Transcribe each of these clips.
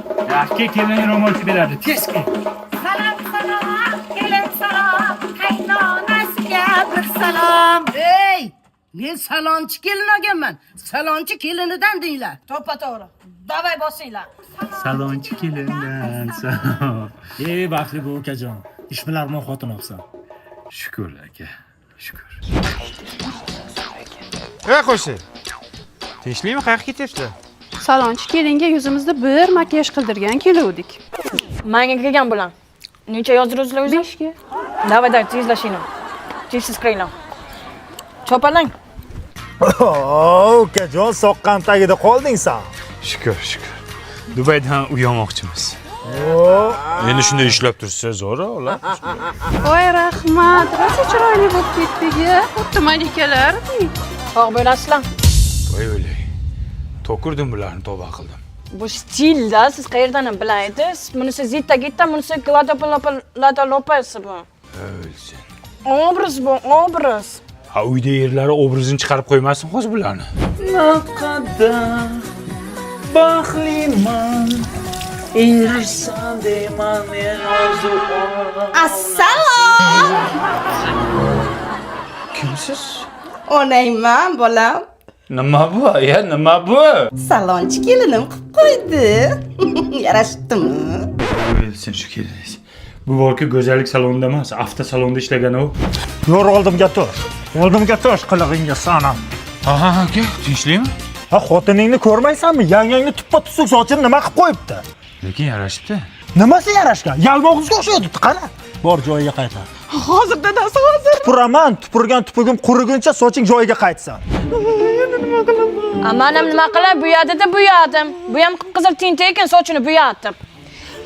Yaxshi kelin ro'molcha beradi. Tez kel. Salom salom, kelin salom, qaynonasiga bir salom. Ey, men salonchi kelin olganman. Salonchi kelinidan denglar. To'ppa to'g'ri. Davay bosinglar. Salonchi kelindan salom. Ey baxtli bu ukajon. Ishbilarmon xotin olibsan. Shukur aka. Shukur. Ey qo'shiq. Tinchlikmi? Qayoqqa ketyapsizlar? Salonchi kelinga yuzimizda bir makiyaj qildirgan keluvdik. Manga kelgan bilan. Necha yozdiruvsizlar o'zi? 5ga. Давай, давай, tezlashinglar. Tez kiringlar. Chopalang. Ukajon, soqqan tagida qolding san. Shukur, shukur. Dubaydan uy olmoqchimiz. Endi shunday ishlab tursa zo'r ular. Voy rahmat, rosa chiroyli bo'lib ketdik ya. Xuddi malikalardek. Sog' bo'lasizlar. Voy o'lay. To'kurdim bularni, tavba qildim. Bu stilda siz qayerdan ham bilaydingiz? Bunisi Zita Gita, bunisi Gladopolopa Lada Lopez bu. O'lsin. Obraz bu, obraz. Ha, uyda erlari obrazini chiqarib qo'ymasin hozir bularni. Naqadar baxtliman erishsam deyman men orzu. Assalom. Kimsiz? Onangman, bolam. Nima bu? Ya nima bu? Salonchi kelinim qilib qo'ydi. Yarashdimi? O'lsin shu keliningiz. Bu borki go'zallik salonida emas, avtosalonda ishlagan u. Yo'r oldimga tur. Oldimga tur qilig'ingga sanam. Ha ha aka, tinchlikmi? Ha, xotiningni ko'rmaysanmi? Yangangni tuppa tuzuk sochini nima qilib qo'yibdi? Lekin yarashibdi. Nimasi yarashgan? Yalmog'izga o'xshaydi, qara. Bor joyiga qaytar. Hozir dadasi hozir. Tupuraman, tupurgan tupugim quriguncha soching joyiga qaytsin. A man ham nima qilay, bo'yadi-da bo'yadim. Bu ham qip-qizil tinta ekan, sochini bo'yatib.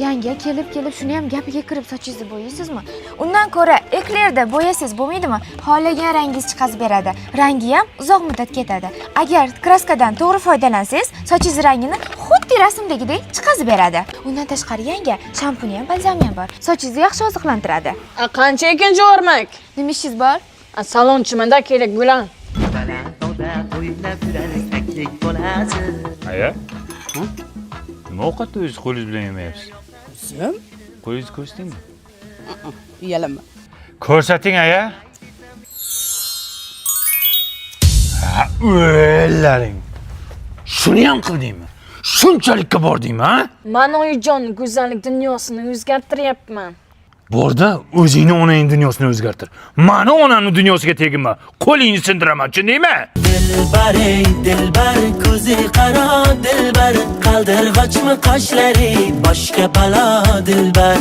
Yanga, kelib kelib shuni ham gapiga kirib sochingizni bo'yaysizmi? Undan ko'ra eklerda bo'yasangiz bo'lmaydimi? Xohlagan rangingiz chiqazib beradi. Rangi ham uzoq muddat ketadi. Agar kraskadan to'g'ri foydalansangiz, sochingiz rangini xuddi rasmdagidek chiqazib beradi. Undan tashqari yanga, shampuni ham, balzami ham bor. Sochingizni yaxshi oziqlantiradi. A qancha ekan jo'rmak? Nima ishingiz bor? A salonchimanda kerak bilan. Aya? Nima ovqatni o'zingiz qo'lingiz bilan yemayapsiz? O'zim? Qo'lingizni ko'rsating. Uyalaman. Ko'rsating aya. Ha, o'llaring. Shuni ham qildingmi? Shunchalikka bordingmi, ha? Man oyijon go'zallik dunyosini o'zgartiryapman. Borda o'zingni onang dunyosini o'zgartir. Mani onamni dunyosiga teginma. Qo'lingni sindiraman, tushundingmi? Dilbar ey dilbar, ko'zi qaro dilbar, qaldirg'ochmi qoshlari, boshga balo dilbar.